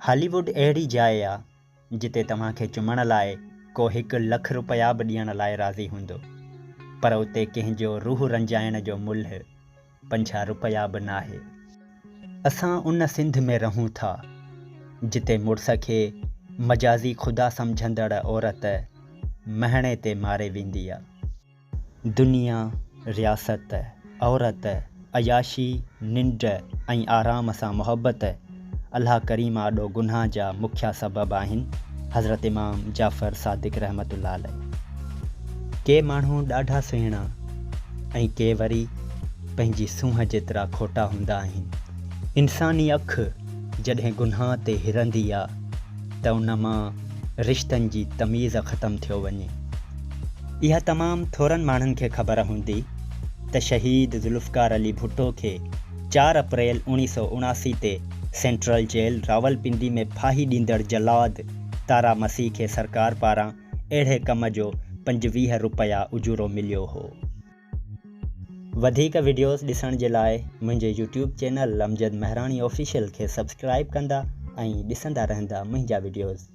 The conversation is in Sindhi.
هالي ووڊ اهڙي جاء آ جتي توهان کي چمڻ لاء ڪو هڪ لک رپيا به ڏيڻ لاء راضي هوندو پر اتي ڪنهن جو روح رنجائڻ جو ملهه 50 رپيا به ناهي. اسان ان سنڌ ۾ رهون ٿا جتي مڙس کي مجازي خدا سمجهندڙ عورت مهڻي تي ماري ويندي آ. دنيا، رياست، عورت، عياشي، ننڊ ۽ آرام سان محبت الله ڪريم آڏو گناهه جا مکيه سبب آهن، حضرت امام جعفر صادق رحمة الله عليه. ڪي ماڻهو ڏاڍا سهڻا ۽ ڪي وري پنهنجي سونهن جيترا کوٽا هوندا آهن. انساني اک جڏهن گناهه تي هرندي آ ته ان مان رشتن جي تميز ختم ٿيو وڃي. اها تمام ٿورن ماڻهن کي خبر هوندي ته شهيد ذوالفقار علي ڀٽو کي چار اپريل 1979 تي سينٽرل جيل راولپنڊي ۾ ڦاهي ڏيندڙ جلاد تارا مسيح کي سرڪار پاران اهڙي ڪم جو 25 رپيا اجورو مليو هو. وڌيڪ وڊيوز ڏسڻ جي لاء منهنجي YouTube channel Amjad Mehrani official کي سبسڪرائيب ڪندا ۽ ڏسندا رهندا منهنجا وڊيوز.